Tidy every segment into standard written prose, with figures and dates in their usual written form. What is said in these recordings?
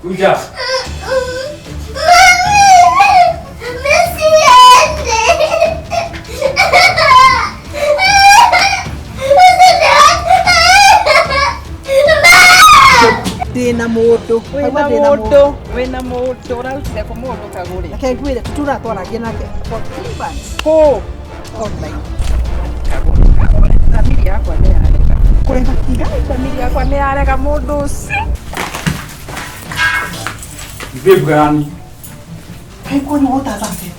Kuja. Ndĩna mũndũ. Wĩna Ndĩna mũndũ, wĩna mũndũ, ũrarutire kũ mũndũ kagũrĩ? Reke ngwĩre tũratwaragia nake for 3 months Kũ? Online. Kagũrĩ, kagũrĩ. Thamiri yakwa nĩ yarega. Kũrega kĩ? Thamiri yakwa nĩ yarega mũndũ ũcio. Babe gani? Kaĩ kwani wotathate?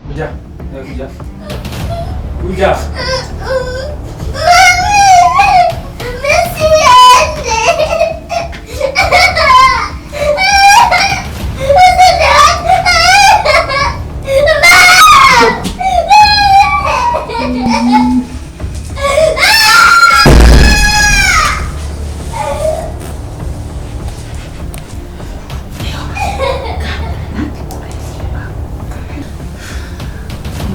Kuja. Eh, kuja. Kuja.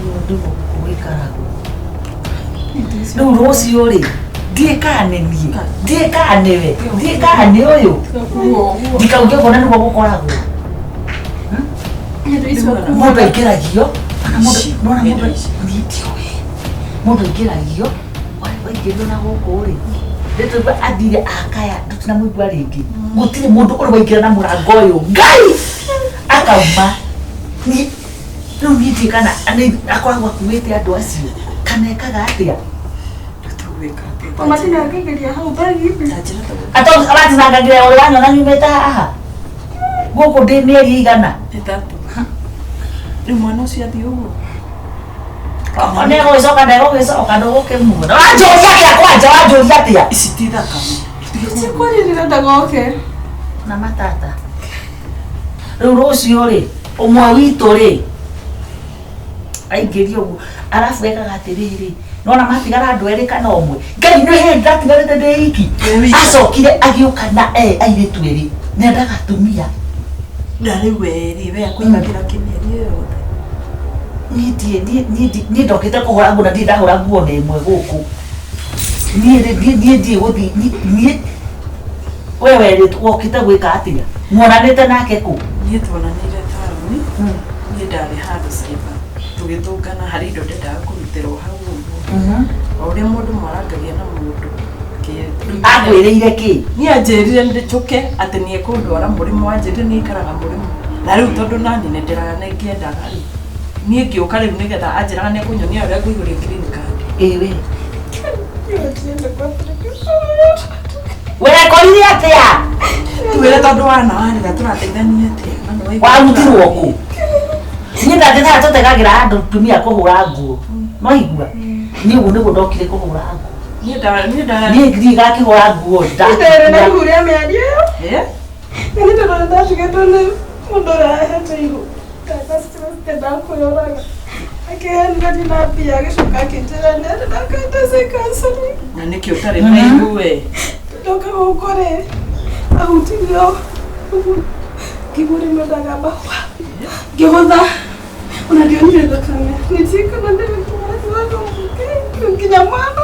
Mũndũ gũkũ wĩkaragwo rĩu rũciũ rĩ ndiĩ kana nĩ niĩ, ndiĩ kana nĩwe, ndiĩ kana nĩ ũyũ, ndikauge ũguo na nĩguo gũkoragwo. Mũndũ aingĩragio ona mũndũ nona mũndũ niĩ ndiũĩ mũndũ aingĩragio waingĩrio na gũkũ rĩ rĩtũigua athire akaya tũtinamũigua rĩngĩ. Gũtirĩ mũndũ ũrĩ waingĩra na mũrango ũyũ Ngai akauma. Niĩ rĩu niĩ ndiũĩ kana akoragwo akuĩte andũ acio kana ekaga atĩa. Matinangagĩria hau bagi-inĩ. Atinangagĩria ũrĩ wanyona nyumĩte haha gũkũ ndĩ mĩeri igana. Ĩtatũ. Rĩu mwana ũcio athiĩ ũguo. Nĩegũgĩcoka ndegũgĩcoka ndũgũkĩmuona. Wanjũria atĩa kwanja, wanjũria atĩa? Ici ti thakame. Cikwarĩrĩra ndagoke. Na matata. Rĩu rũciũ rĩ, ũmwe witũ rĩ, aingĩrio ũguo, arabu ekaga atĩrĩrĩ, nona matigara andũ erĩ kana ũmwe, Ngai nĩ hĩndĩ ndatigarĩte ndĩ iki, acokire agĩũka na airĩtu erĩ, nĩendaga atumia. Na rĩu we rĩ, we akũigagĩra kĩ mĩeri ĩyo yothe? Niĩ ndiĩ, niĩ ndokĩte kũhũra nguo na ndirĩ ndahũra nguo na ĩmwe gũkũ. Niĩ rĩ, niĩ ndiĩ gũthiĩ, niĩ we werĩtwo wokĩte gwĩka atĩa? Muonanĩte nake kũ? Niĩ tuonanĩire taũni, niĩ ndarĩ handũ cyber, tũgĩtũngana harĩ indo ndendaga kũrutĩrwo hau ũguo. O ũrĩa mũndũ mwarangagia na mũndũ. Akwĩrĩire kĩ? Niĩ anjĩrire njũke atĩ nĩ ekũndwara mũrĩmo, anjĩrire nĩ aikaraga mũrĩmo. Na rĩu tondũ naniĩ nĩ ngĩendaga rĩ, niĩ ngĩũka rĩu nĩgetha anjĩraga nĩ ekũnyonia ũrĩa ngũihũria green card. Ĩĩ we. Wekorire atĩa? Twĩre tondũ wana warĩra tũrateithania atĩa? Na nĩ waigua Warutirwo kũ? Niĩ ndatĩ tũtegagĩra andũ tumia kũhũra nguo. Nĩwaigua? Niĩ ũguo nĩguo ndokire kũhũra nguo. Niĩ nda niĩ nda Niĩ nginya ngakĩhũra nguo Ndĩrĩ na ihu rĩa mĩario ĩyo. Eh? Na nĩ tondũ nĩndatigatwo nĩ mũndũ ũrĩa ahete ihu. Ndana stress ndendaga kwĩyũraga. Akĩhenire ndina mbia agĩcoka akĩnjĩra nĩ ndakaite counseling. Na nĩkĩ ũtarĩ na ihu we? Ndoka gũkũ rĩ, ahutirio ũguo ngĩigua rĩmwe ndagamba ngĩgũtha ona ndionire thakame nĩ kana nginya mwana.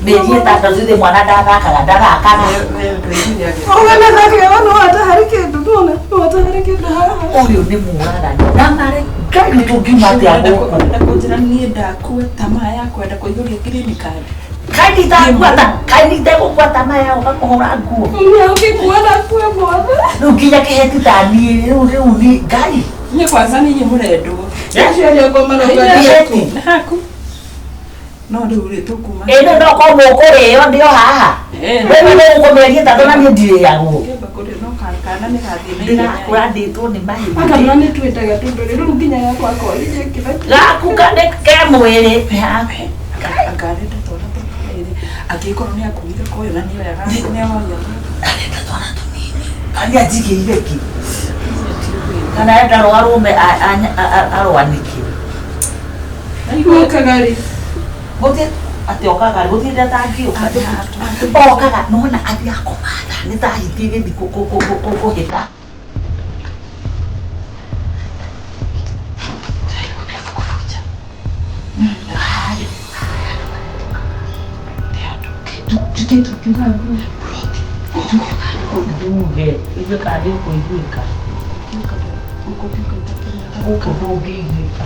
Mĩeri 6 thutha mwana ndathakaga ndathakaga. We ndwĩrire agĩ. Harĩ kĩndũ ndona harĩ kĩndũ haha. Ũyũ nĩ mũragani na marĩ Ngai nĩ tũngiuma atĩa gũkũ? Ũrenda kũnjĩra niĩ ndakua tamaa ya kwenda kũihũria green card? Kaĩ nditagũkua, kaĩ nditagũkua tamaa ya gũka kũhũra nguo? Ũngĩkua ndakue mothe. Rĩu nginya kĩheti ta niĩ rĩu rĩu nĩ Ngai. Niĩ kwanza nĩ inyuĩ mũrendwo. Aciari akwa marauga Ĩti. Nĩ haku no rĩu rĩ tũkuma Ĩno no korwo mũkũrĩo ndĩ o haha. Wewe nĩ ũkũmĩaria tatũ na niĩ ndirĩagwo. Kĩamba kũrĩ no kana nĩ gathiĩ na ihenya. Ndĩrakũra ndĩtwo nĩ mahĩndĩ. Akamwana nĩ twĩtaga tondũ rĩu nginya yakwa akorire kĩrĩa Gaku ka nĩ ke mwĩrĩ. Nĩ haku. Anga arenda twana tũrĩ angĩkorwo nĩ akuire koyo na nĩoyaga nĩoyaga Arenda twana tũnini. Kana anjigĩire kĩ? Kana enda rũarũme arwanĩke. Wokaga rĩ Gũtirĩ atĩ okaga rĩ, gũtirĩ atangĩũka. Okaga nona athiĩ akũmatha nĩ ta hiti ĩgĩthiĩ kũhĩta. Nduge ithuĩ kana nĩ ũkũiguĩka gũkũ ndũngĩiguĩka.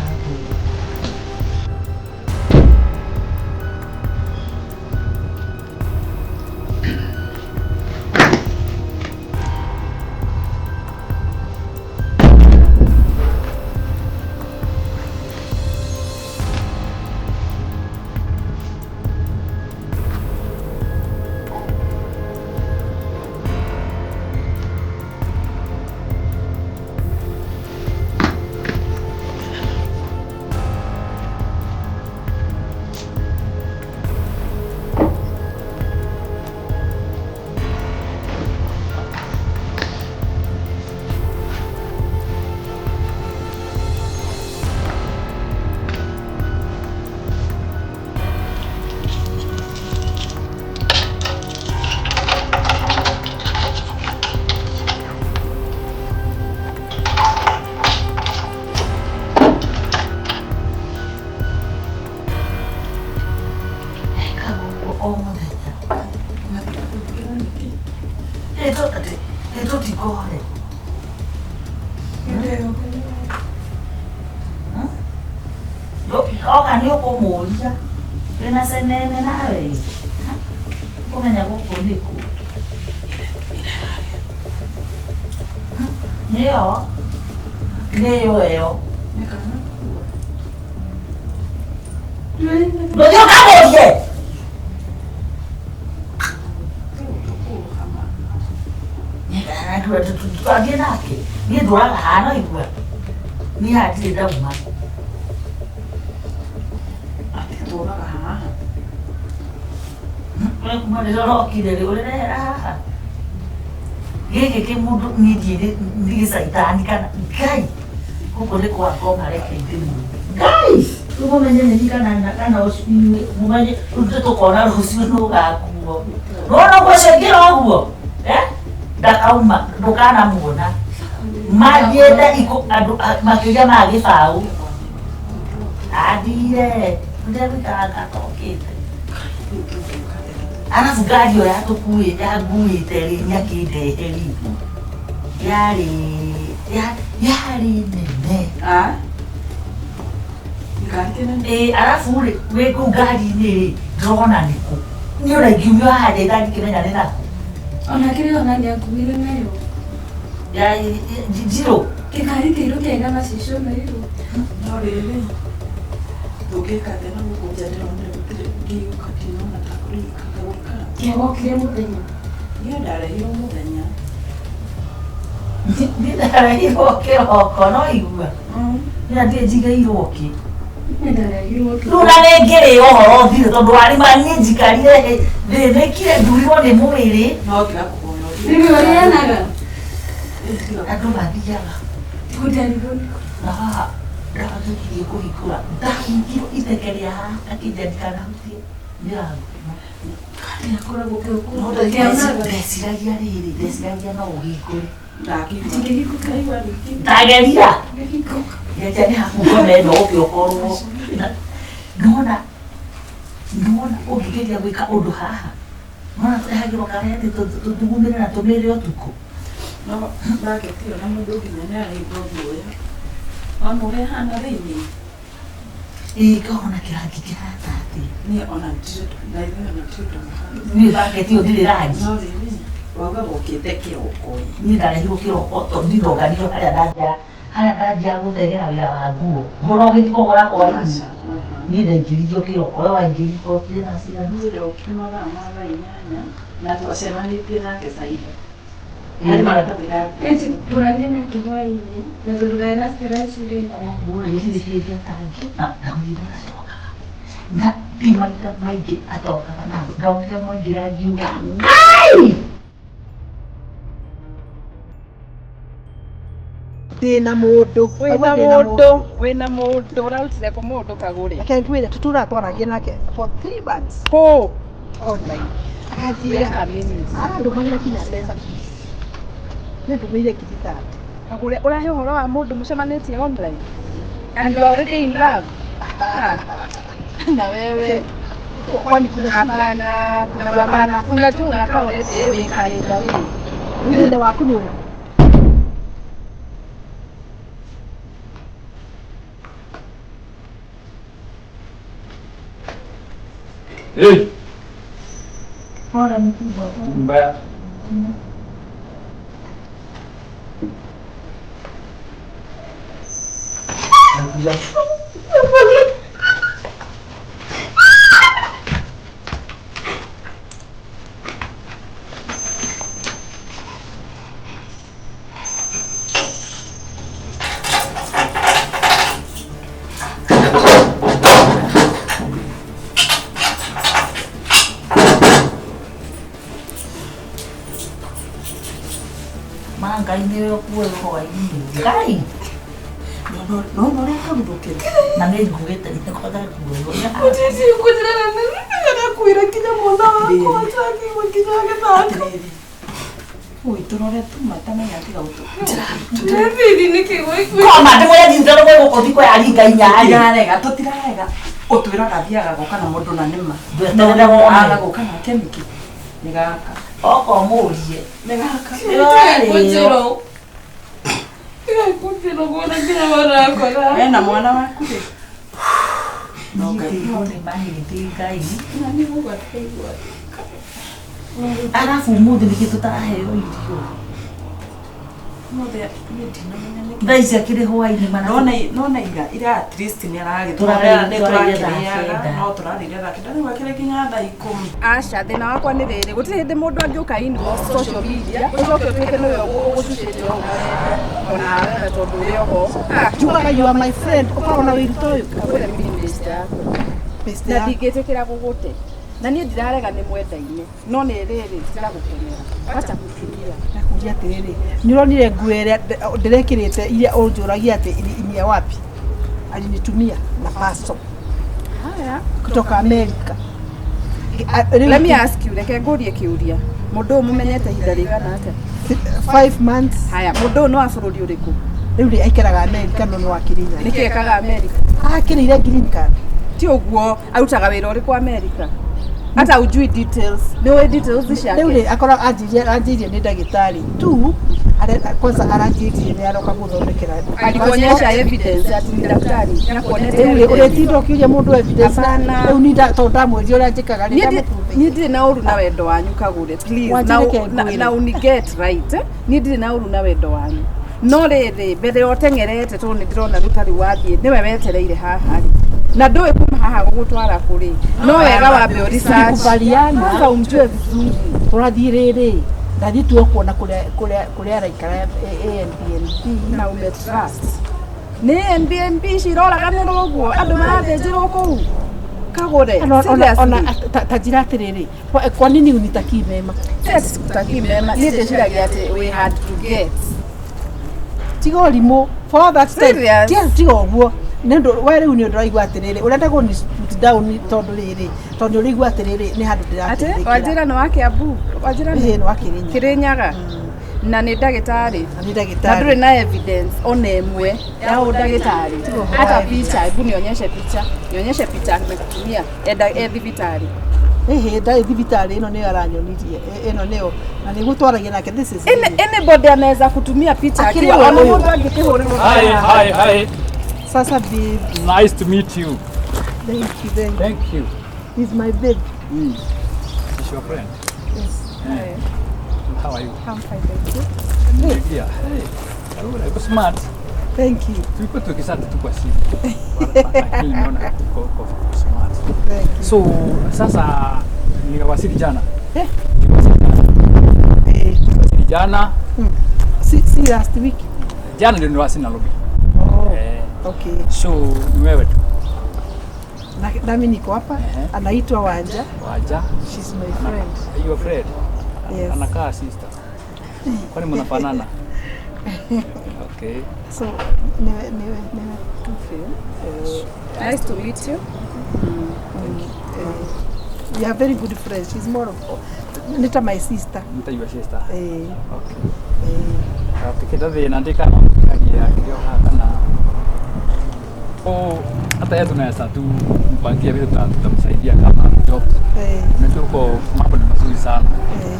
Ekaga ũguo o mũthenya. Ĩ tũtikore. Oka nĩ ũkũmũria wĩna cenene nawe kũmenya gũkũ nĩkũ nĩyo nĩyo ĩyo ndũthiĩ ũkamũrie. Twathiĩ nake niĩ ndũraga haha no igua niĩ haha ndirĩ ndauma. Atĩ tũraga haha. We kuma rĩrĩa ũrokire rĩ ũrĩrehera haha gĩkĩ kĩ mũndũ niĩ ndiĩ nĩ gĩcaitani kana Ngai gũkũ nĩ kwa ngoma reke ndĩmwĩre Ngai rĩu mũmenye nĩ niĩ kana kana ũcio inyuĩ mũmenye rĩu tũkona rũciũ nũ ũgakuo nĩwona ũguo ũcio ũngĩra ũguo ndakauma ndũkanamuona mathiĩte andũ makĩria ma gĩbaũ athire ũrĩa gũikaraga atokĩte arabu ngari ĩyo yatũkuĩte yanguĩte rĩ nĩakĩndehe rĩ yarĩ yarĩ nene. Ngari kĩnene. Ĩ arabu rĩ wĩ kũu ngari-inĩ rĩ ndĩrona nĩkũ niĩ ona ingiumio haha nja itangĩkĩmenya nĩ nakũ. Ona kĩrĩa ona nĩ akuire nayo Ya njirũ kĩkari kĩirũ kĩega macicio mairũ. No rĩrĩ tũngĩka atĩa na gũkũ nja ndĩronire gũtirĩ ngĩũka ndinona ta kũrĩ gũikara. Kĩagokire mũthenya. Niĩ ndarehirwo mũthenya. Niĩ ndarehirwo kĩroko no igua niĩ ndirĩ njigĩirwo kĩ. Niĩ ndarehirwo Rĩu na nĩ ngĩrĩ ũhoro ũthire tondũ warima niĩ njikarire thĩnĩkire ndurirwo nĩ mwĩrĩ. No tiga kũhoya ũthiĩ. Rĩu ũrĩanaga Andũ mathiaga gũtarigwo na haha ndagĩkirie kũhingũra ndahingirwo itheke rĩa haha akĩnja ndikanahutie mĩrango. Akoragwo No kĩanaga ndeciragia rĩrĩ ndeciragia no ũhingũre. Ndakĩigua. Ndingĩhingũka Ndageria Ndingĩhingũka. ngeja nĩ hakungo meno ũke ũkorwo nona nona ũngĩgeria gwĩka ũndũ haha nona tũrehagĩrwo karĩa tũthugumĩre na tũmĩre ũtukũ. No ndaketi ĩyo na mũndũ nginya nĩ araigua guoya. Ona ũrĩa ĩhana thĩinĩ. Ĩ ngahona kĩrangi kĩhana atĩa. Niĩ ona ndirĩ na ithuĩ ona ndirĩ ndamũhana. Niĩ baketi ĩyo ndirĩ rangi. No rĩrĩ wauga gũkĩte kĩroko ĩ. Niĩ ndarehirwo kĩroko tondũ niĩ ndonganirwo harĩa ndanjara Harĩa ndanjia gũthegera wĩra wa nguo mũno ũgĩthiĩ kũgũra hwainĩ niĩ ndaingĩririo kĩroko we waingĩririo ũkire thaa cigana? Niĩ ndokire mathaa ma thaa 8 na twacemanĩtie nake Saida. Harĩ maratathi ga Eti tũraria nake hwaĩ-inĩ na tondũ ndarĩ na stress rĩ. Nguo ici nĩciendia tangi na gũthiĩ ndacokaga na ti maita maingĩ atokaga na ndonire mwaingĩra ngiuga Ngai. Ndĩna mũndũ. Wĩna mũndũ, wĩna mũndũ, ũrarutire kũ mũndũ kagũre? Reke ngwĩre tũtũra twaragia nake for 3 months. Kũ? Online. Akanjĩra arandũmagĩra nginya mbeca, nĩndũmĩire 30,000. Kagũre, ũrahe ũhoro wa mũndũ mũcemanĩtie online and you are already in love? Ah. Na wewe Kwani kuna hapana, kuna hapana, kuna tu unakaa already wĩ kaĩnda wĩ. Wĩra waku nĩ ũrĩkũ? Hey, Pole mkubwa. Mbaya. Nakuja. Ma Ngai nĩwe ũkuoe hwainĩ Ngai. Nona ũrĩa kaguthũkĩra. Na nĩ nguĩte nĩkwaga nguo. Ũtiti kũnjĩra na nĩndakuire nginya mwana wakwa tũrakĩigua nginya agĩthaka. Atĩrĩrĩ. Ui, tũrore tu matamenya tiga gũtũ. Ndĩreciria nĩkĩ gũikuĩte. Koma ndĩmwĩre nditano gwĩ gũkũ thikũ ya ringa inya rĩ. Tũtirarega, tũtirarega. Ũtwĩraga athiaga gũka na mũndũ na nĩma. Ndweterere wone. Aga gũka nake nĩkĩ? Nĩ gaka. Oka ũmũrie. Nĩ gaka. Kũnjĩra. Kũnjĩra kuona nginya mwana wakwa. We na mwana waku rĩ. No Ngai nĩ mahĩndĩ Ngai. Na nĩ gũgataigua. Arabu ũmũthĩ nĩkĩ tũtaraheo irio? Ũmũthĩ niĩ ndinamenya nĩkĩ. Thaa ici akĩrĩ hwainĩ mana. Nona nona ira ira at least nĩ Tũrarĩire aragĩtũrarĩire thaa tũrakĩrĩaga kenda. no tũrarĩire thaa 9 rĩu akĩrĩ nginya thaa 10. Aca, thĩna wakwa nĩ rĩrĩ, gũtirĩ hĩndĩ mũndũ angĩũka inbox social media ũcoke ũtuĩke nĩwe ũgũcucĩte o ũrenda ona wewe tondũ ũrĩ oho. Ah, Njugaga you are my friend, ũkoragwo na wĩru ta ũyũ. Kagũre mimi nĩ best yakwa. Best Na yaku. ndingĩtĩkĩra gũgũte. Na niĩ ndirarega nĩ mwendaine no nĩ rĩrĩ ndiragũkenera, wacha kukimbia. Nakũria atĩrĩrĩ, nĩ ũronire nguo ĩrĩa ndĩrekĩrĩte iria ũnjũragia atĩ ni ya wapi? Alinitumia na paso Haya. kutoka Amerika. Let me ask you, reke ngũrie kĩũria. Mũndũ ũyũ mũmenyete ihinda rĩigana atĩa? 5 months. Haya, mũndũ ũyũ nĩ wa bũrũri ũrĩkũ? Rĩu rĩ aikaraga Amerika no nĩ wa Kĩrĩnyaga. Nĩkĩ ekaga Amerika? Akĩrĩire green card. Ti ũguo, arutaga wĩra ũrĩkũ Amerika? Hata ujui details. Nĩ ũĩ details ciake? Rĩu rĩ akorwo anjirie nĩ ndagĩtarĩ tu kwanza aranjirie nĩ aroka gũthondekera. Alikuonyesha evidence ati ni daktari. Nakuonete Rĩu rĩ evidence. ũrĩtinda ũkĩũria mũndũ evidence. Hapana. Rĩu ni tondũ ndamwĩrire ũrĩa njĩkaga rĩ Niĩ ndamũprove. niĩ ndirĩ na ũru na wendo wanyu Kagũre, please. Wanjĩre Na reke na, ngwĩre. na uni get right. Eh? Niĩ ndirĩ na ũru na wendo wanyu. No rĩrĩ mbere ya ũteng'erete tondũ nĩ ndĩrona rĩu tarĩu wathiĩ nĩwe wetereire haha rĩ. Na ndũĩ kuma haha gũgũtwara kũrĩ. No wega wambe ũ research. Tulikubaliana. Kwanza umjue vizuri. Tũrathiĩ rĩrĩ ndathiĩ tuo kuona kũrĩa araikara Airbnb. Na ume trust. Nĩ Airbnb ciroraganĩrwo ũguo andũ marathĩnjĩrwo kũu. Kagũre, Ona ona seriously. ta njĩra atĩrĩrĩ, kwa nini unitakii mema? Yes, sikutaki mema. Niĩ ndĩciragia atĩ we had to get. Tiga ũrimũ for all that time. Serious? Tiga ũguo nĩ ũndũ we rĩu nĩ ũndũ ũraigua atĩrĩrĩ ũrenda kũni put down tondũ rĩrĩ tondũ nĩ ũraigua atĩrĩrĩ nĩ handũ Atĩ ndĩrateithĩkĩra. wanjĩra nĩ wa Kiambu, wanjĩra Ĩĩ, nĩ nĩ wa Kĩrĩnyaga. Kĩrĩnyaga na nĩ ndagĩtarĩ. Na nĩ Na ndagĩtarĩ. ndũrĩ na evidence ona ĩmwe ya ũndagĩtarĩ. Hata picha, hebu nionyeshe picha. Nionyeshe picha nimekutumia enda e thibitarĩ. Ĩhĩ ndarĩ thibitarĩ ĩno nĩyo aranyonirie ĩno nĩyo na nĩguo twaragia nake this is Anybody anaweza kutumia picha Akĩrĩ akiwa we ona ũyũ. mũndũ angĩkĩhũrĩrwo Hi, hi, hi. Sasa babe. Nice to meet you. Thank you, thank you. Thank you. He's my babe. He's your friend. Yes. Yeah. How are you? I'm fine, thank you. Yeah. Hey, you're smart. Thank you. Tulikuwa tukisati tu kwa simu. Lakini nimeona uko smart. Thank you. So sasa nikawasili jana. Eh? Nikawasili jana. Eh, Nikawasili jana. si last week. Jana ndio niliwasili Nairobi. Oh, Eh, okay. so ni wewe tu. Nami niko hapa. Ehe. Anaitwa Wanja. Waja. She's my friend. Your friend. Yes. Anakaa sister. Kwani mnafanana? Okay. So niwe. Nice to meet you. We are very good friends. She's more of nita my sister. Nita your sister. Eh, Okay. eh. Tukita thina ndikanagia kĩo haha kana oh, hata yeye tunaweza tu mpangia vile tutamsaidia kama job. Eh, Unajua huko mambo ni mazuri sana. eh.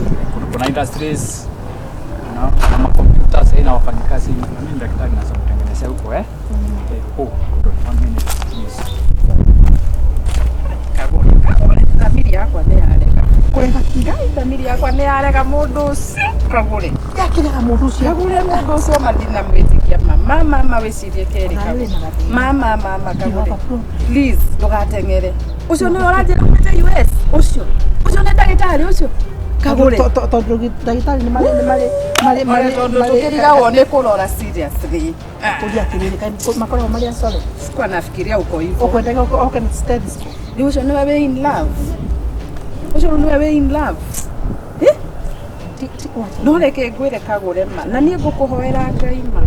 Kuna industries na kuna makompyuta sasa na wafanyikazi na mimi daktari naweza kutengenezea huko eh. Eh, oh, hold on one minute please. Kagure thamiri yakwa nĩ yarega. Kũrega Ngai thamiri yakwa nĩ yarega mũndũ ũcio. Kagure. yakĩrega mũndũ ũcio. Kagure mũndũ ũcio ma ndinamwĩtĩkia ma. Mama ma wĩcirie kerĩ Nawe kagure. wĩna gathĩna. Mama mama kagure. You have a problem. Please ndũgateng'ere. Ũcio nĩwe ũranjĩra umĩte US. Ũcio. Ũcio nĩ ndagĩtarĩ ũcio. Kagure. Tondũ ndagĩtarĩ nĩ marĩ nĩ marĩ marĩ marĩ Tondũ tũkĩrigagwo nĩ kũrora seriously. kũria atĩrĩrĩ kaĩ makoragwo marĩ acore. Sikuwa nafikiria uko hivyo. Ũkwendaga oke na stethoscope. Rĩu ũcio nĩwe wĩ in love. Ũcio rĩu nĩwe wĩ in love. Eh? Ti wacha. No reke ngwĩre kagũre ma. Na niĩ ngũkũhoera Ngai ma.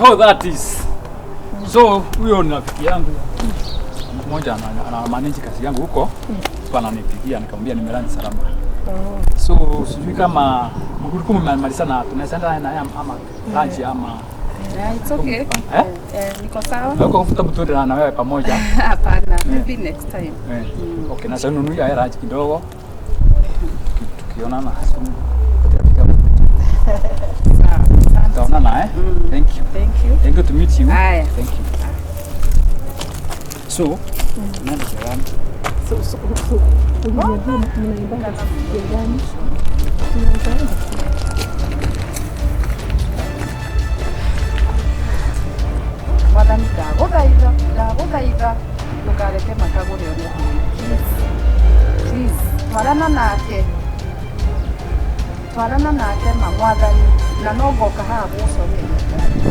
Oh, that is. So huyo ni rafiki yangu mmoja ana manage kazi yangu huko. So ananipigia nikamwambia nimelani salama. So sijui kama mlikuwa mmemalizana tunaweza enda naye ama lunch ama Yeah, it's okay. Eh? Eh, niko sawa. huko kufuta mtu na wewe pamoja. Hapana, maybe next time. Eh. Okay, na sasa nunuia hela lunch kidogo. Tukionana Sawa. Asante. tutaonana eh. Thank you. Thank you. Thank you to meet you. Haya. Thank you. So, nani jirani? So uliniambia mnaimbaga gani? Tunaweza enda? Mwathani ndagũthaitha, ndagũthaitha ndũkareke makagũre one thĩna. Please. Please, twarana nake. Twarana nake ma mwathani na no ngoka haha gũgũcokeria ngatho.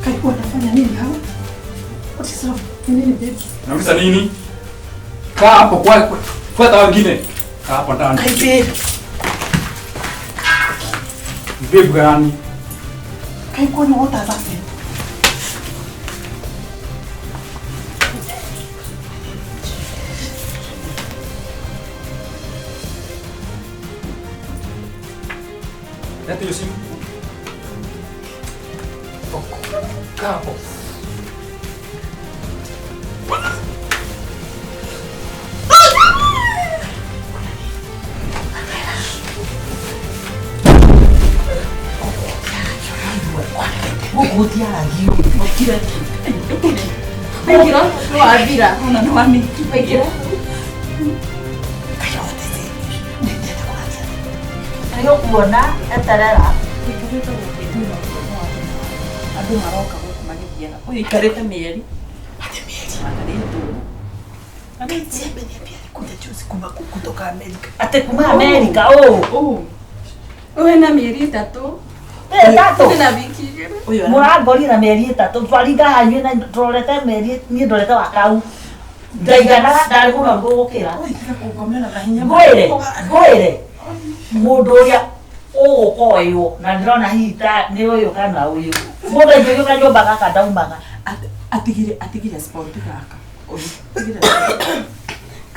Kai wanafanya nini hawa? What is wrong? Ni nini baby? Nauliza nini? Kaa hapo kwa fuata wengine. Kaa hapo ndani. Kai babe. Babe gani? Kai kwani what has happened? Leta hiyo simu. Kaa hapo. Gũkũ gũtiaragio. Waingĩra, nĩwathira, ona nĩwami. Waingĩra. Kai what is it? Nĩndĩrenda kũraria. Nĩũkuona eterera. Ũikarĩte gũkũ thutha andũ maroka gũkũ magĩthiaga. Ũyũ aikarĩte mĩeri. Ate mĩeri. Makarĩtwo. Kai ameniambia alikuja juzi kuma kutoka Amerika. Atĩ kuma Amerika ũũ. Ũũ. Ũyũ na mĩeri ĩtatũ. Ĩtatũ. Na wiki igĩrĩ. Ũyũ ara- Mũrangorire na mĩeri ĩtatũ twaringa hanyu na tũrorete mĩeri niĩ ndorete wa kau. Ndaiganaga ndarĩ mũnoru gũgũkĩra. Ũyũ tiga kũngomera na hinya. Ngwĩre, ngwĩre mũndũ ũrĩa ũgũkoywo na ndĩrona hihi ta nĩ ũyũ kana ũyũ. Mũndũ aingĩrio kanyũmba gaka ndaumaga. Atigire sport gaka. Ũyũ, atigire sport.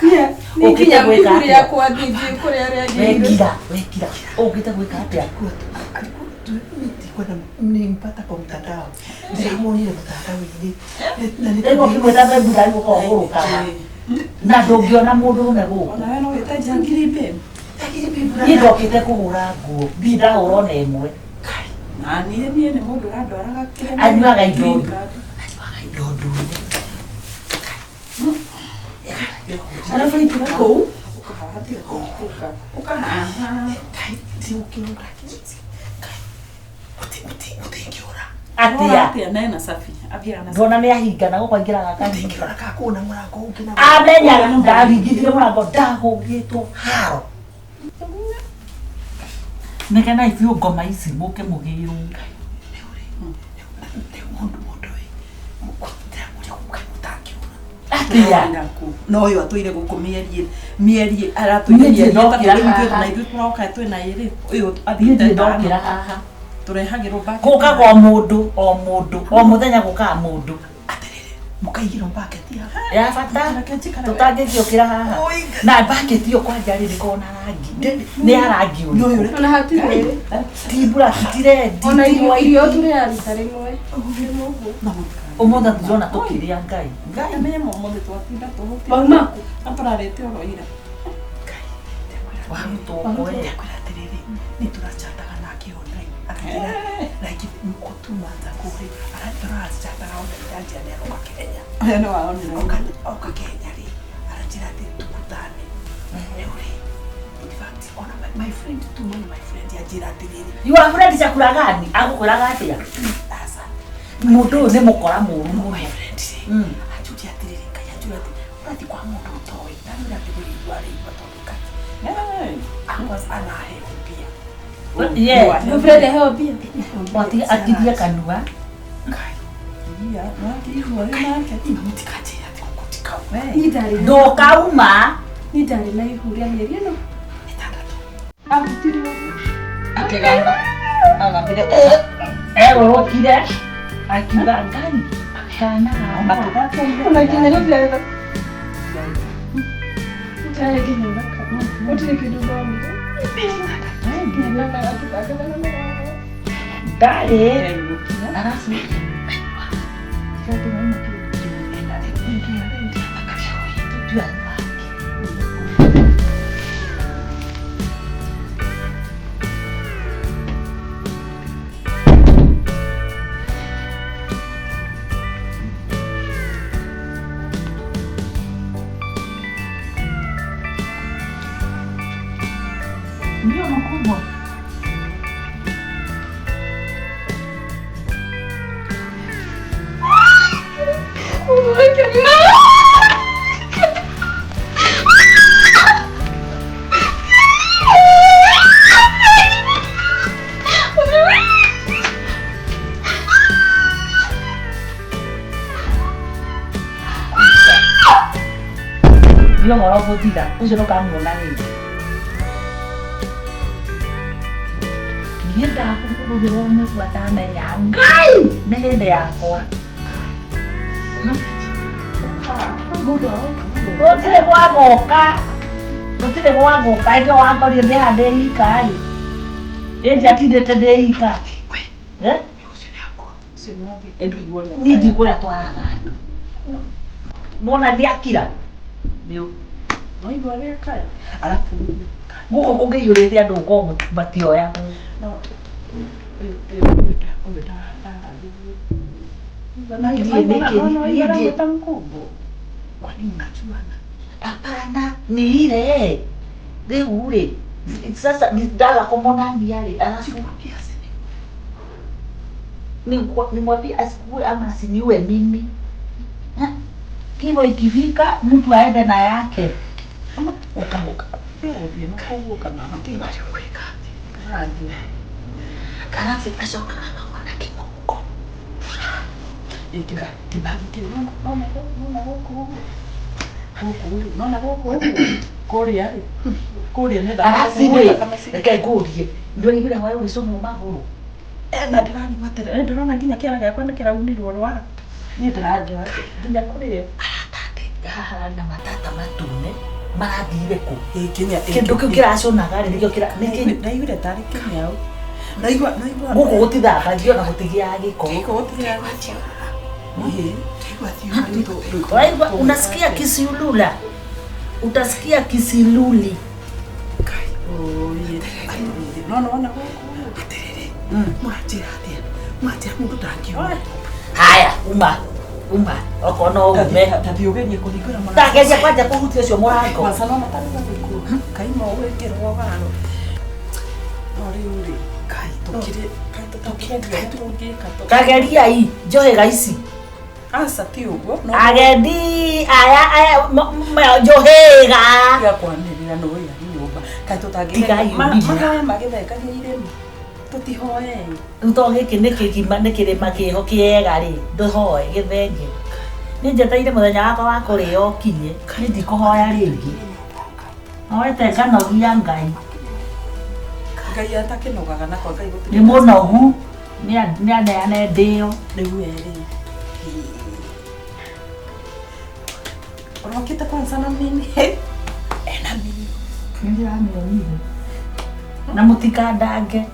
Nĩ nginya Ũkĩte gwĩka ihu atĩa? rĩakwa ndinjũĩ kũrĩa rĩagĩrĩire. Wekira, wekira. Ũkĩte gwĩka atĩa? Alikuwa nilimpata kwa mtandao, ndĩramuonire mtandao-inĩ na Rĩu ũkĩmwĩta babe ndarĩ gũka ũgũrũkaga. Na ndũngĩona mũndũrũme gũkũ. Ona we no wĩte njangiri babe. Niĩ ndokĩte kũgũra nguo, ndirĩ ndagũra ona ĩmwe. Na niĩ niĩ nĩ mũndũ ũrandwaraga kĩrĩa. Anyuaga indo Green ndune. card. Anyuaga indo ndune. Arabu aingĩra kũu ũkahaha tiga kũhũka. Ũkahaha. ũtingĩũra Atĩa? Atĩa na ena safi. Athiaga na safi. Ndona nĩ ahingana gũkũ aingĩraga akahinga. ũtingĩũra kakũna mũrango ũngĩ na Amenyaga ndaringithirie mũrango ndahũngĩtwo haro. Negenai biũ ngoma ici mũke mũgĩrwo. rĩu mũndũ mũndũ ndĩramũria gũkaĩ mũtangĩũra Atĩa? No ũyũ atũire gũkũ mĩeri mĩeri aratũire Niĩ mĩeri ndirĩ ĩtatũ ndokĩra rĩu ithuĩ haha. na ithuĩ tũroka twĩna ĩrĩ ũyũ Niĩ athiĩte ndirĩ ĩtano ndokĩra haha. tũrehagĩrwo bucket. Gũkaga o mũndũ o mũndũ o mũthenya gũkaga mũndũ. Atĩrĩrĩ, mũkaigĩrwo mbaketi haha. Ya bata Reke njikare. tũtangĩkĩũkĩra haha. Na mbaketi ĩyo kwanja rĩ ndĩkoragwo na rangi. Nĩ ya rangi ũrĩkũ? Ona hatirĩ. Ti black, ti red, Ona ti irio white. irio tũrĩaga rita rĩmwe. Ũguo. Ũmũthĩ tũrona tũkĩrĩa Ngai. Ngai. Amenye mũmũthĩ twatinda tũhũtĩte. Mauma kũ? Na tũrarĩte oro ira. Warutwo we. Ndakwĩra atĩrĩrĩ, nĩ tũrachataga nake online akanjĩra like gũtuma kũrĩ tũrachataga online anjĩra nĩ aroka Kenya. Ũyũ nĩ waonire. Oka Kenya rĩ, aranjĩra atĩ tukutane. Rĩu rĩ, in fact, ona my friend tu one of my friend anjĩra atĩrĩrĩ, You are friend chakula gani? Agũkwĩraga atĩa? aca Mũndũ ũyũ nĩ mũkora mũru mũno. my friend rĩ, anjũria atĩrĩrĩ, Ngai anjũria atĩ ũrathiĩ kwa mũndũ ũtoĩ, ndamwĩra atĩ kũigua arĩigua tondũ Ngai akwa anaheo mbia. Yeah. Your friend aheo mbia. Atigie kanua. Mũtikanjĩre atĩ gũkũ ti kauma. Niĩ ndarĩ na- Ndũkauma. niĩ ndarĩ na ihu rĩa mĩeri ĩno. Ĩtandatũ. Arutire ũguo. Akĩgamba. Agambire. Egũrũkire. Akiuga Ngai. Kana gakwa. Ona nginya gũtirĩ Ndarĩ nginya thakame. Gũtirĩ kĩndũ ndonire. Nginya thakame akĩthaka thakame yakwa. Ndarĩ. Arabu. Ndio makubwa. Ndio ũhoro gũthira ũcio ndũkamuona rĩngĩ. Niĩ ndakũhũthĩrwo nĩguo ndamenya Ngai nĩ hĩndĩ yakwa. Gũtirĩ gwa gũka, gũtirĩ gwa gũka, ĩndĩ wakorire ndĩ haha ndĩ ika ĩ. Ĩ ndiatindĩte ndĩ ika. Eh? Niĩ ndikũrĩa twaraga andũ. Mona ndiakira. Waigua ũrĩa kaya? Arabu Gũkũ kũngĩiyũrĩte andũ gũkorwo matioyagwo. no ũyũ ũyũ ũyũ Niĩ nĩkĩ- niĩ ndiĩ- ta mkubwa. Kwani mnajuana? Hapana, ni ile rĩu rĩ sasa ndaga kũmonania rĩ alafu nimwambie asikue ama asiniue mimi. Ha? Kifo ikifika mtu aende na yake. Ũgũthiĩ na kũu kana Alafu acokaga akona kĩng'ũngũ. ĩkĩra nona gũkũ ũguo. Gũkũ rĩ, nona gũkũ ũguo. Kũrĩa rĩ, kũrĩa nĩ thakame Alafu rĩ thakame ci- reke ngũrie ndũraiguire hwaĩ ũgĩcũnwo magũrũ? Na ndĩranyua atĩrĩ, nĩ ndĩrona nginya kĩara gĩakwa nĩ kĩraunirwo rwara. Niĩ ndĩranjĩra nginya kũrĩa. Arata atĩ Haha hararĩ na matata matune marathire kũ? Ĩ, Kenya Kĩndũ kĩu kĩraconaga rĩ nĩkĩo kĩra nĩkĩ Ndaiguire tarĩ kĩnyau. Ndaigua ndaigua. gũkũ gũtithambagio na gũtigĩaga gĩko. Gĩko gũtigĩaga gĩko. Ĩ. Waigua unasikia kisiulula. Utasikia kisiluli. Oye. No no na gũkũ. Atĩrĩrĩ, mũranjĩra atĩa? Mũranjĩra mũndũ ndangiuma. Haya, uma. Uma. Okorwo no ume. Tathiĩ ũgerie kũhingũra mũrango. Ndageria kwanja kũhutia ũcio mũrango. Kwanza no matarĩ gũkuo. Kaima ũgwĩkĩrwo waro. No rĩu rĩ, Kai, tũkire, kai tũkire guothe tũngĩka tũ. Kageriai njohĩga ici. Aca ti ũguo. No Agendi aya aya njohĩga. tiga kwanĩrĩra nĩ wĩra nyũmba. Kai Tigai tũtangĩtheka. ũrimũ. Mahoya magĩthekagia irĩma. Tũtihoei. Rĩu to gĩkĩ nĩ kĩgima nĩ kĩrĩma kĩho kĩega rĩ, ndũhoe gĩthenge. Nĩ njetereire mũthenya wakwa wa kũrĩo ũkinye, niĩ ndikũhoya rĩngĩ. Hoete nganogia Ngai. Ngai atakĩnogaga na kwa Ngai gũtirĩ. Nĩ mũnogu, nĩ aneane ndĩo. Rĩu we rĩ. Ũrokĩte kwanza na mini. Ena mini. Nĩ ndĩramĩonire. Na mũtikandange.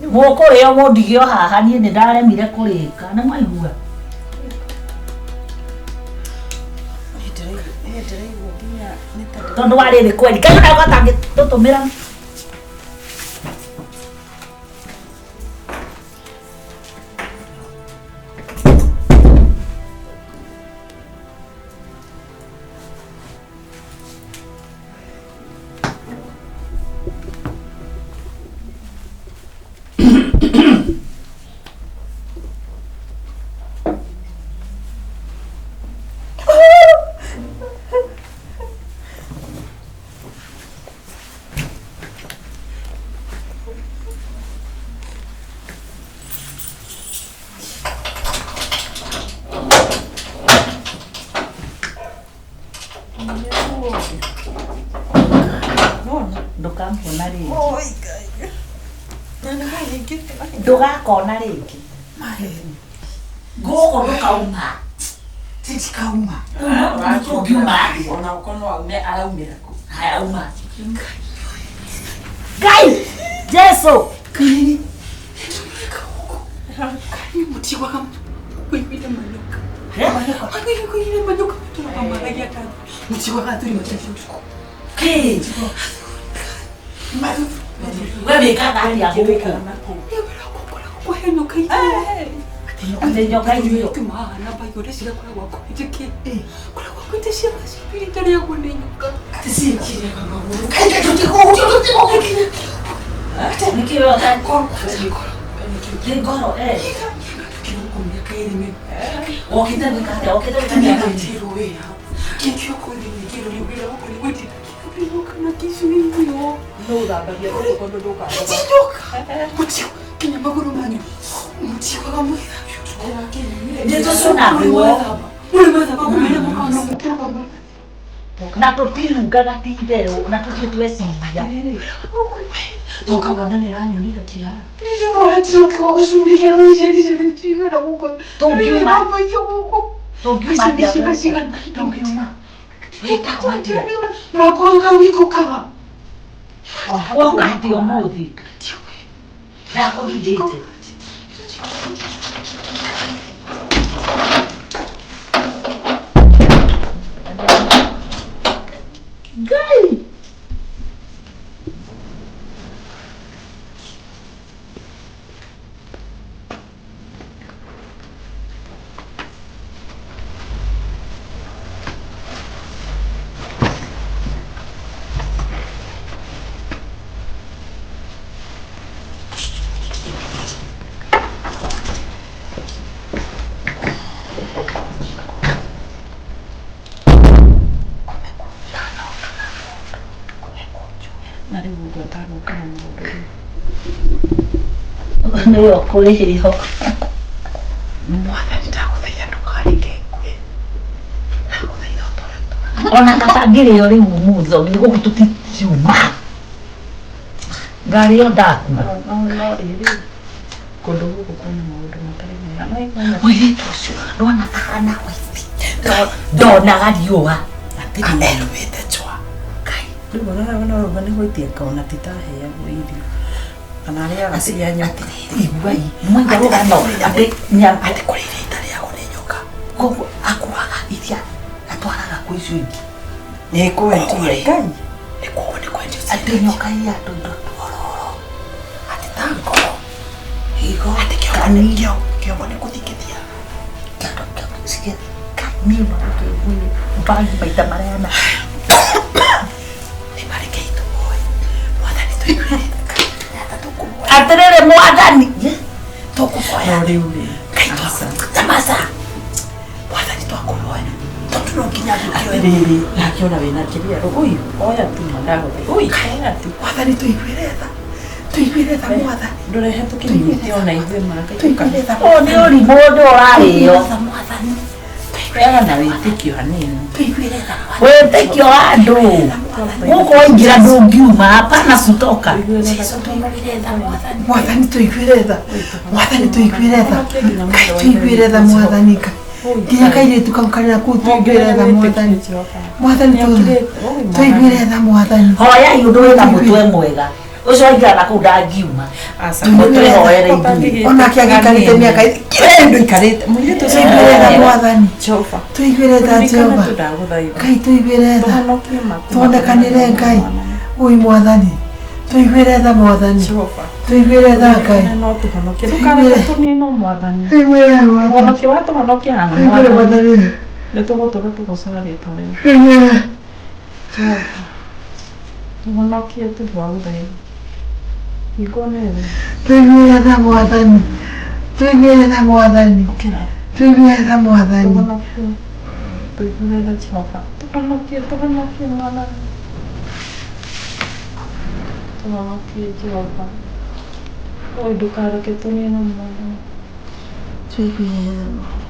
Mũkũrĩo mũndige o haha niĩ nĩ ndaremire kũrĩka. Nĩ mwaigua? Niĩ ndĩraigua nginya nĩ ta Tondũ wa rĩrĩ kweri. Ngai ona gatangĩtũtũmĩra. Ndũkamona rĩngĩ. Oi Ngai. Na nĩ Ndũgakona rĩngĩ. Gũkũ ndũkauma. Titikauma. Ũngiuma atĩa? Ona okorwo no aume araumĩra kũ. Haya uma. Ngai! Jesu! Mũtiguaga kũiguire manyoka. Eh? Kũiguire manyoka tũrakamaragia ta. Mũtiguaga athuri matarĩ ũtukũ. Kĩ? We wĩkaga atĩa gũkũ? Kũhe nyoka irio. Atĩ nyoka irio. Tũmahana mbaigũ cigakoragwo kwĩte kĩ? Koragwo kwĩte ciana cibiri itarĩagwo nĩ nyoka. Nĩkĩ we ũta- Nĩ ngoro, eh. Kĩroko mĩaka ĩrĩ mĩru. Wokĩte gwĩka atĩa? Wokĩte gwĩka atĩa? Nĩngatirwo wĩra. Kĩkĩoko nĩngĩrwo wĩra wakwa nĩ gwĩtĩra kĩroko na kĩcuirio. No ũthambagia gũkũ tondũ ndũkaga. Tinyoka. Mũtio kinya magũrũ manyu. Mũtiguaga mũgĩthambio ũtukũ. Nĩ tũcũnagwo. Mũrĩ mwethamba kumĩra mũkona mũkĩrũgama. Na tũtirungaga ti itherũ na tũtirĩ tweciria. Ũkagona nĩ ĩranyonire kĩara. Tũngiuma. Tũngiuma atĩa gũkũ? Tũngiuma. Wĩtagwo atĩa? Woka atĩa ũmũthĩ? Ndakũhithĩte. Ngai! Na rĩu ũguo atanũka na mũndũ rĩu. Nĩwe ũkũrĩhĩo. Mwathani ndagũthaitha ndũkareke ngue. Ndagũthaitha ũtũre Ona kaba ngĩrĩo rĩu ũmũthĩ nĩ gũkũ tũtiuma. Ngarĩo ndakua. No no rĩrĩ kũndũ gũkũ kwĩna maũndũ matarĩ mega. No ĩno Mũirĩtu ũcio ndwona tahana waiti. Ndonaga riũa. Anerumĩte chwa. Kai. Rĩu ona ona ũguo nĩ gwĩtia ngona titaheagwo irio. Kana arĩaga cia nyoka. Atĩrĩrĩ, iguai. Mwaigua rũgano atĩ Atĩ kũrĩ iria itarĩagwo nĩ nyoka. Koguo akuaga iria atwaraga kwĩ icio ingĩ. Nĩ kwendia Ngai. Nĩ kuo nĩ kwendio Atĩ nyoka iya tũindo twororo. Atĩ ta ngoro. Higo. Atĩ kĩongo nĩ kĩongo nĩ gũthingithia. Bangi maita marĩa Nĩ marekei tũhoe. Mwathani tũiguĩre tha. Tũkũhoya. Atĩrĩrĩ mwathani. Tũkũhoya. No rĩu rĩ. Ngai tamaca. Mwathani twakũhoya. Tondũ no nginya gũkĩoe. Atĩrĩrĩ, nake ona wĩna kĩrĩa ũi oya tu ndagũthaitha. Ũi oya tu. Mwathani tũiguĩre tha. Tũiguĩre tha mwathani. Ndũrehe tũkĩnyite ona ithuĩ manga. Tũiguĩre tha. Ũyũ nĩ ũrimũ ũndũ ũrarĩo. Tha mwathani. Peaga na wĩtĩkio hanini. Tũiguĩre tha mwathani. Wĩtĩkio wa andũ. Gũkũ waingĩra ndũngiuma, hapana kutoka. Jesũ tũiguĩre tha mwathani. Mwathani tũiguĩre tha. Mwathani tũiguĩre tha. Ngai tũiguĩre tha mwathani Ngai. Nginya kairĩtu kau karĩ na kũu tũiguĩre tha mwathani. Mwathani tũiguĩre tha mwathani. Hoyai ũndũ wĩna mũtwe mwega. Ũcio waingĩra na kũu ndangiuma. Mũtwĩhoere ithuĩ. Onake agĩikarĩte mĩaka kĩrĩ Ndũikarĩte mũirĩtu ũcio Tũiguĩre tha mwathani. Jehova. Tũiguĩre tha Jehova. Ndagũthaitha. Ngai tũiguĩre tha. Tũhonokie maku. Tuonekanĩre Ngai. Ui mwathani. Tũiguĩre tha mwathani. Jehova. Tũiguĩre tha Ngai. No tũhonokie. Ndũkareke tũninwo mwathani. Tũiguĩre tha mwathani. Ũhonokie watũhonokia haha Tũiguĩre mwathani. mwathani. Nĩ tũgũtũra tũgoocaga rĩtwa rĩaku. Tũiguĩre. Tũhonokie tũgũthaitha. Hingo nene. Tũiguĩre tha mwathani. Tũiguĩre tha mwathani. Ũkĩra. Tũiguĩre tha mwathani. Tũhonokie. Tũiguĩre tha Jehova. Tũhonokie, tũhonokie mwathani. Tũhonokie Jehova. Oi ndũkareke tũninwo mwathani. Tũiguĩre tha mwathani.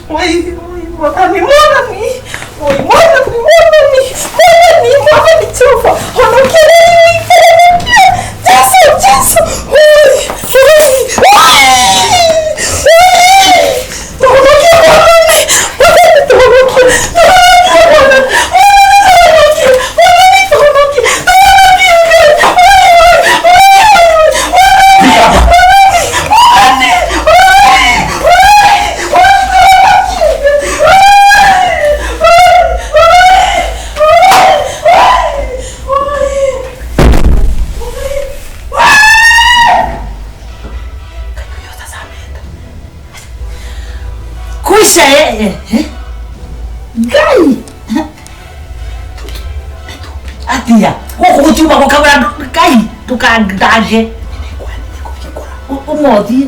Oi, oi, mwathani, mwathani. Oi, mwathani, mwathani. Mwathani, mwathani Jehova. Honokia rĩu, honokia. Jesu, Jesu. Oi, oi, oi. Oi. Tũhonokie mwathani. Mwathani tũhonokie. Tũhonokie mwathani. Mwathani tũhonokie. Mwathani tũhonokie. Tũhonokie Ngai. Oi, oi, oi, oi. Mwathani, mwathani, oi, oi, oi, tũhonokie. Kuisha eh, eh. Ngai. Atia. Gũkũ gũtiuma gũkagũra Ngai ndũkandange. Ũmũthĩ.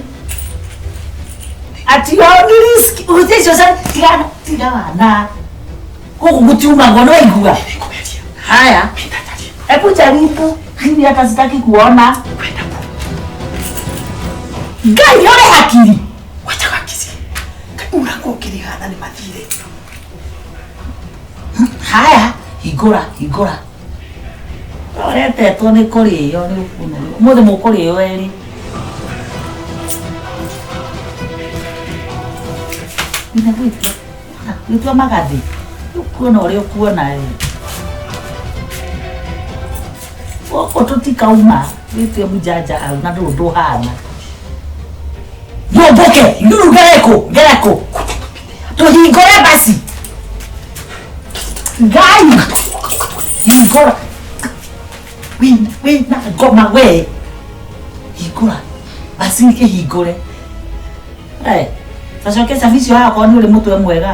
Ati ni risk. Ũhũthie icio cia tigana tigana. Gũkũ gũtiumagwo nĩ waigua. Haya. Hebu jaribu. Mimi hata sitaki kuona. Ngai ũrĩ hakiri. Wacha gakici. Mũrango ũkĩrigana nĩ mathire. Haya, hingũra, hingũra. Ũretetwo nĩ kũrĩo nĩ ũkũnũrwo. Ũmũthĩ mũkũrĩo erĩ. Nina gwĩtua. Gwĩtua magathĩ. Ũkuona ũrĩa ũkuona ĩ. Gũkũ tũtikauma. Wĩtue mũjanja au na ndũrĩ ũndũ ũhana. Nyũmbũke, nduru ngereko, ngereko. Tũhingũre basi. Ngai. Hingũra. Wĩna ngoma we. Hingũra. Basi kĩhingũre. Eh, tacoke cabi icio haha okorwo nĩ ũrĩ mũtwe mwega.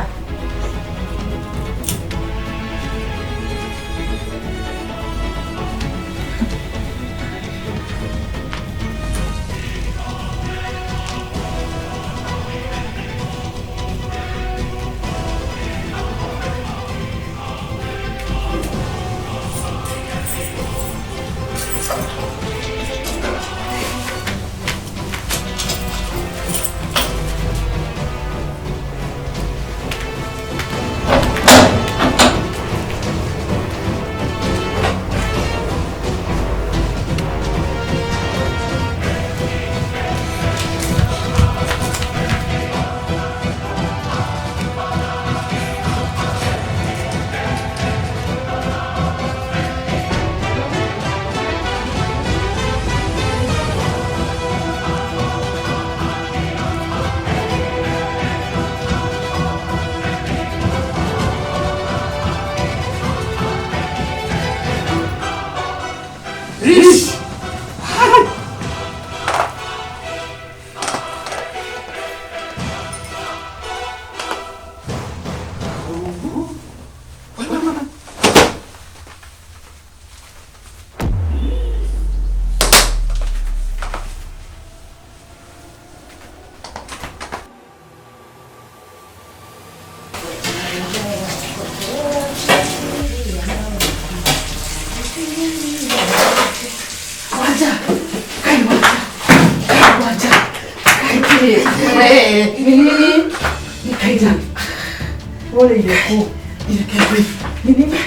Waja. Kai waja. Kai waja. Kai We, ni nini? Kaija. Ũrĩire kũ? Kai kai. Ni nini?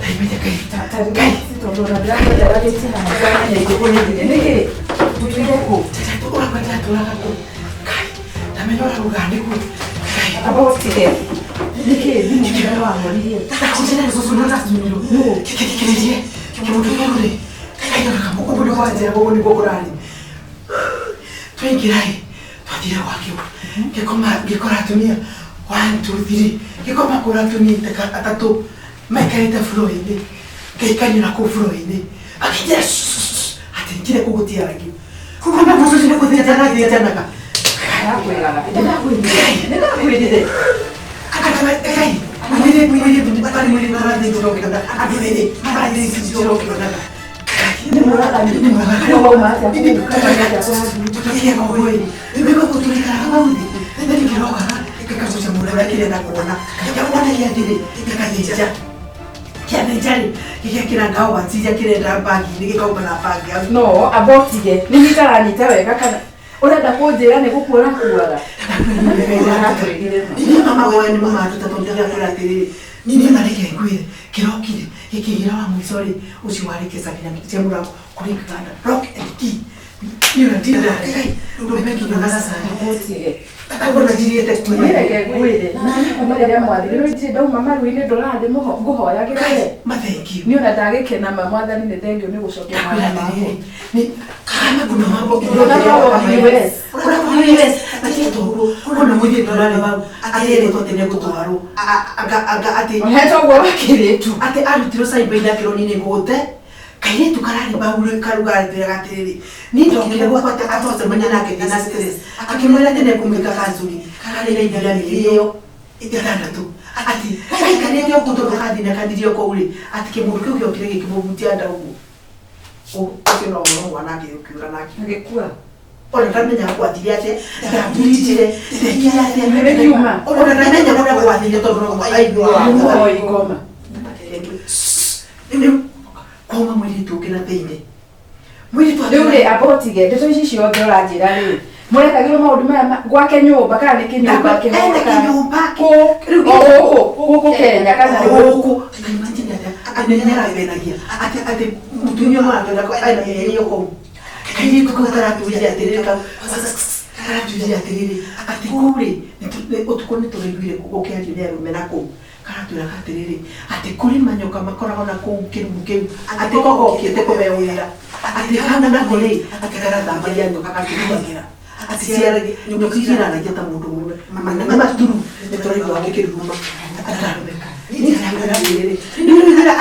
Kai kai kai. Kai, tondũ ona ndĩrakwenda ndagĩtie haha ndĩramenya igũkũrĩthire. Nĩkĩ? Ũtuire kũ? Tata ũrakwenda tũraga kũ. Kai. Ndamenya ũrauga nĩkuo. Kai. Amba ũtige. Nĩkĩ thimũ ĩno wahoririe? Ndakũnjĩra cũcũ na ndacumirwo. Kĩkĩkĩrĩrie. Kĩmũndũ kĩu rĩ. Kai ũguo nĩguo wanjĩra ũguo nĩguo kũrarĩ. Twaingĩra ĩ, twathire gwakĩo. Ngĩkoma ngĩkora atumia one two three. Ngĩkoma kũra atumia atatũ maikarĩte floor-inĩ. Ngaikanio na kũu floor-inĩ. Makĩnjĩra atĩ njire kũu gũtiaragio. Kuma kũu nĩ gũthĩnjana thĩnjanaga. Ndakwĩraga. Nĩndakwĩrire. No, amba ũtige. Nĩ niĩ itaranyita wega kana ũrenda kũnjĩra nĩ gũkua ũrakuaga? Niĩ mama wewe nĩ mama atuta tondũ ndĩrakwĩra atĩrĩrĩ niĩ na reke ngwĩre kĩrokire gĩkĩgĩra wa mũico rĩ ũcio warĩ kĩcabi na cia mũrango kũringana rock and key niĩ ona ndirarĩ ndũmekinya na sasa Ũtige. ona njirĩte Niĩ reke ngwĩre. Na niĩ kuma rĩrĩa mwathire rĩu ndirĩ ndauma maru-inĩ ndũrathiĩ ngũhoyagĩra we. mathengio Niĩ ona ndagĩkena ma mwathani nĩ thengio nĩ gũcokia ndakwĩra mwana atĩrĩrĩ wakwa. nĩ kana kuna mambo Ndũrona wa US. ũrakuwa US atĩte ũguo ona mũirĩtu ũrarĩ wau atĩrĩtwo atĩ nĩegũtwarwo anga atĩ Ũhetwo ũguo wakĩrĩtu. atĩ arutirwo cyber-inĩ akĩrwo niĩ nĩngũgũte kairĩtu kararĩ bau rĩ karuga atwĩraga atĩrĩrĩ niĩ ndokire gwakwa atĩ atwacemania nake ndĩna stress akĩmwĩra atĩ nĩekũmwĩka counseling kararĩ na ihinda mĩeri ĩyo ĩtandatũ atĩ gaikarĩte ũguo tondũ kathiĩ na kathirie kũu rĩ atĩ kĩmũndũ kĩu gĩokire gĩkĩmũhutia nda ũguo ũcio no ũhoro mwana akĩũra nake Agĩkua. ona ndamenya gwathire atĩa ndamburitire ndekire atĩa Nĩkiuma. ona ndamenya kũrĩa gwathire tondũ no aiguaga Nĩ mũhoi ngoma. rĩu kwauma mũirĩtu ũngĩ na thĩinĩ mũirĩtu Rĩu rĩ amba ũtige ndeto ici ciothe ũranjĩra rĩ mũrekagĩrwo maũndũ maya gwake nyũmba kana nĩ kĩnyũmba ena kĩnyũmba kũ Rĩu o gũkũ gũkũ Kenya kana nĩ gũkũ gũkũ imagine atĩa atĩ nĩ arabenagia atĩ atĩ mũtumia ũmwe aratwĩra ena mĩeri ĩyo kũu kairĩtu kau karatwĩrire atĩrĩrĩ kau karatwĩrire atĩrĩrĩ atĩ kũu rĩ ũtukũ nĩ tũraiguire gũkĩario nĩ arũme na kũu karatwĩraga atĩrĩrĩ atĩ kũrĩ manyoka makoragwo na kũu kĩrumu kĩu atĩ kogokĩte kũheo wĩra atĩ hau nako rĩ atĩ karathamagia nyoka gakĩrumagĩra atĩ ciaragia nyoka ciaranagia ta mũndũ mũrũme nĩ maturu nĩ tũraigua gĩkĩruruma atararũmeka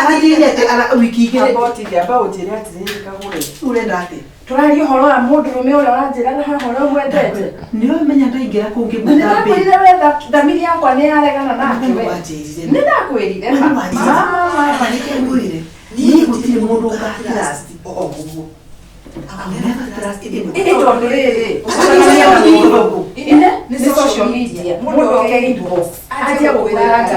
arathiire atĩ wiki igĩrĩ Amba ũtige amba ũnjĩre atĩrĩrĩ kagũre ũrenda atĩ Tũraria ũhoro wa mũndũrũme ũrĩa ũranjĩraga haha ũrĩa ũmwendete. Nĩ ũmenya ndaingĩra kũngĩ Na nĩ ndakwĩrire we thamiri yakwa nĩ yaregana nake we. Wanjĩrire. Nĩ ndakwĩrire ma. Ma, ma, ma. Niĩ gũtirĩ mũndũ ũgatrust o ũguo. I will never trust anyone. Ĩ tondũ rĩrĩ, ũcemanagia na mũndũ. Ine nĩ social media. Mũndũ oke inbox. Anjie gũkwĩra ngari.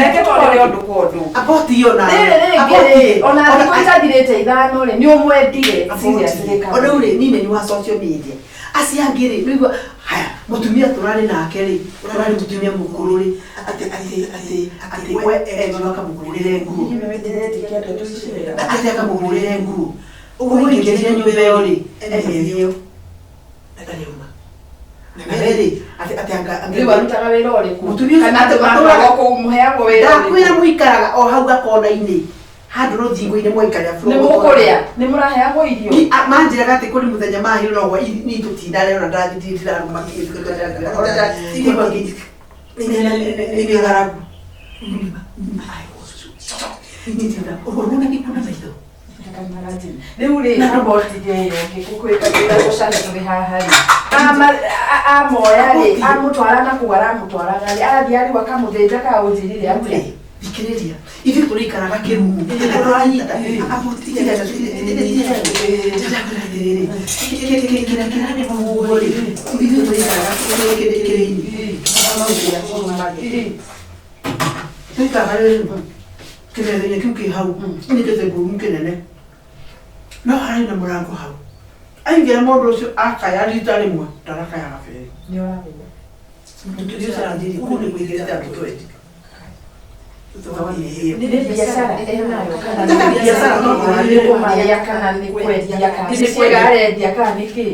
Reke tũrore ũndũ kwa ũndũ. Abort iyo nayo. Rĩrĩ rĩngĩ Abort rĩ, ĩyo. ona thikũ itathirĩte 5 rĩ, nĩ ũmwendire. Seriously, Ona rĩu rĩ, niĩ nĩ wa social media. Acio angĩ rĩ, nĩguo haya mũtumia tũrarĩ nake rĩ, ũrarĩ mũtumia mũkũrũ rĩ, atĩ atĩ atĩ atĩ we enjwo akamũhũrĩre nguo. Atĩ akamũhũrĩre nguo. Ũguo ingĩrire nyũmba ĩyo rĩ, emerio. Ndarĩuma. Na we rĩ, atĩ atĩ anga Rĩu arutaga wĩra ũrĩkũ? Mũtumia ũcio Kana atĩ atũraga- matũraga kũu mũheagwo wĩra Ndakwĩra ũrĩkũ? mũikaraga o hau gakona-inĩ. Handũ rũthingo-inĩ mwaikarĩra Nĩ mũkũrĩa? Nĩ mũraheagwo irio? Ni manjĩraga atĩ kũrĩ mũthenya mahirwo no gwa ni tũtindarĩ ona ndathiĩ ndirarũma nĩ ng'aragu. Ũrona gĩkũ na maitho. Rĩu rĩ, abotige ĩyo ĩngĩ gũkwĩkagĩra gũcane tũrĩ haha rĩ. Amoya rĩ, amũtwara na kũu aramũtwaraga rĩ, arathiĩ arĩu akamũthĩnja kana ũnjĩrire atĩa? Thikĩrĩria, ithuĩ tũrĩikaraga kĩrumu tũranyita kĩrĩa kĩrarĩ ũguo rĩ, ithuĩ tũrĩikaraga kĩrĩinĩ tũikaraga kĩmetha-inĩ kĩu kĩ hau nĩ gĩtengũrũ kĩnene no hararĩ na mũrango hau aingĩra mũndũ ũcio akaya rita rĩmwe ndarakayaga berĩ mũtumia ũcio aranjĩrire kũu nĩ kũingĩrĩte andũ twendi. Nĩ biacara enayo kana Nĩ biacara tondũ nĩ kũmarĩa kana nĩ kwendia kana nĩ ciĩga arendia kana nĩ kĩ?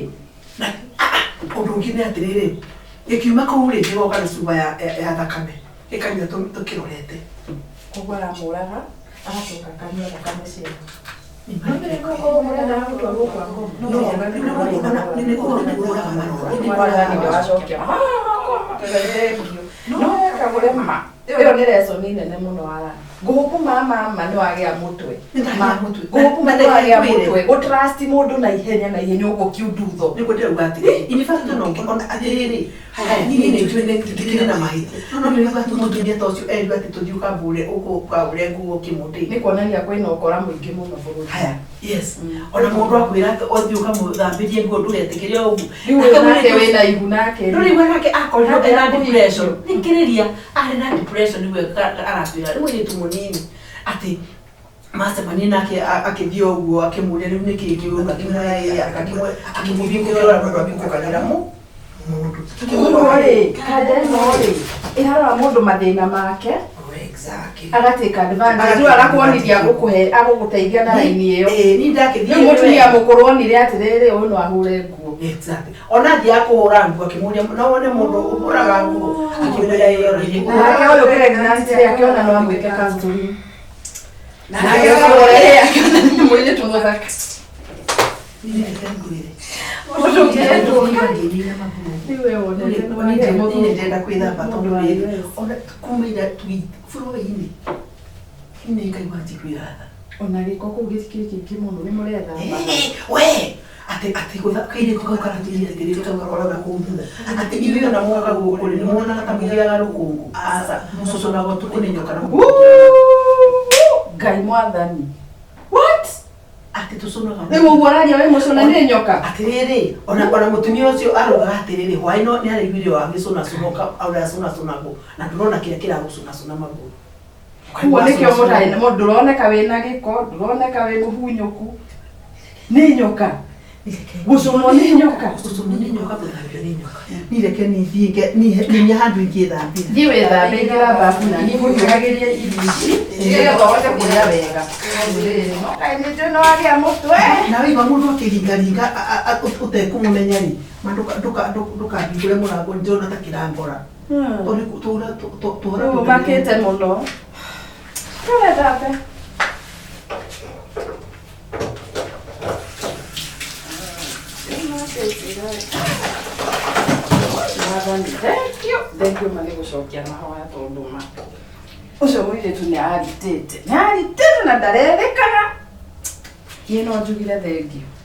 Ũndũ ũngĩ nĩ atĩrĩrĩ, gĩkiuma kũu rĩ gĩgoka na cuba ya thakame gĩkanyua tũkĩrorete. Koguo aramũraga agacoka akanyua thakame ciake. No mũrendaga gũtwarwo kwa ngoma. No nĩkũraga marora. Mwathani nĩwacokia no kagũre ma ĩyo nĩ lesson nene mũno wara ngũgũkũma mama nĩ wagĩa mũtwe Nĩ ndagĩa mũtwe. ngũgũkũma Na nĩ wagĩa ndĩkwĩre. mũtwe gũtrust mũndũ na ihenya na ihenya ũguo kiundutho Nĩguo ndĩrauga atĩrĩ, in fact ona ũngĩ ona atĩrĩrĩ, haya niĩ nĩ njũĩ nĩ ndikĩrĩ na mahĩtia. No nĩ ũrauga atĩ mũtumia ta ũcio erirwo atĩ tũthiĩ ũkambũre ũkahũre nguo kĩmũtĩ. nĩ kuonania kwĩna ũkora mũingĩ mũno bũrũri Haya, yes. Ona mũndũ akwĩra atĩ ũthiĩ ũkamũthambĩrie nguo ndũgetĩkĩre o ũguo. rĩu ũyũ nake wĩna ihu nake Ndũrĩ igua nake akorirwo Nake ena akũhingio. depression. Thikĩrĩria, arĩ na depression nĩguo aratwĩra rĩu mũirĩtu mũnini atĩ macemania nake akĩthiĩ o ũguo akĩmũria rĩu nĩkĩ kĩũru akĩmwĩra akĩmũthiĩ kũrora mũndũ akĩmũkanĩra mũndũ. Koguo rĩ kanda ĩno rĩ ĩrarora mũndũ mathĩna make Exactly. agatĩka advantage Agatake rĩu agakuonithia agũkũhe agũgũteithia na raini ĩyo Ĩĩ, niĩ ndakĩthiĩ rĩu mũtumia mũkũrũ onire atĩrĩrĩ ũyũ no ahũre nguo Exactly. Ona athiaga kũhũra nguo akĩmũria no wone mũndũ ũhũraga nguo akĩmwĩra ĩĩ ona niĩ nake ũyũ pregnant rĩ akĩona no amwĩke counseling Nake nake ũyũ akĩona nĩ mũirĩtu mũthaka Mũndũ ũngĩendwo. Rĩu we wonete nĩ wagĩa mũthũngũ. Ndĩrenda kwĩthamba tondũ rĩrĩ ona kuma ira bũrũri-inĩ nĩ ngaigua njiguĩra tha. Ona gĩko kũu gĩtikĩrĩ kĩingĩ mũno nĩ mũrethamba. We atĩ atĩ kairĩtu kau karatwĩrire atĩrĩrĩ kau gakoragwo kũu thutha atĩ ithuĩ ona mwoka gũkũ rĩ nĩmuonaga ta mũgĩaga rũkũngũ aca mũcũcũnagwo tukũ nĩ nyoka na Ngai mwathani. What? atĩ tũcũnaga Rĩu ũguo ũraria wĩ mũcũna nĩ nyoka. Atĩrĩrĩ, ona mũtumia ũcio araugaga atĩrĩrĩ hwaĩ no nĩ araiguire wagĩcũnacũna ũracũnacũnagwo na ndũrona kĩrĩa kĩragũcũnacũna magũrũ. Koguo nĩkĩo mũtarĩ mũndũ ndũroneka wĩna gĩko, ndũroneka wĩ mũhunyũku. Nĩ nyoka. Gũcũnwo nĩ nyoka. Gũcũnwo nĩ nyoka, gũthambio nĩ nyoka. Niĩ reke niĩ thiĩ nginya handũ ingĩthambĩra. Thiĩ wĩthambe ingĩra bafu na niĩ ngũhiũhagĩrie irio ici nĩgetha ũhote kũrĩa wega. No kaĩ nĩ njũĩ nĩ wagĩa mũtwe. Na waigua mũndũ akĩringaringa ũtekũmũmenya rĩ, ma ndũkahingũre mũrango ndĩrona ta kĩrangora. Tondũ tũhora Rĩu ũmakĩte mũno. Thiĩ wĩthambe. Mwathani, thank you. Thank you ma nĩ gũcokia mahoya tondũ ma ũcio mũirĩtu nĩ aritĩte nĩ aritĩte na ndarerĩkaga. Niĩ no njugire thengio.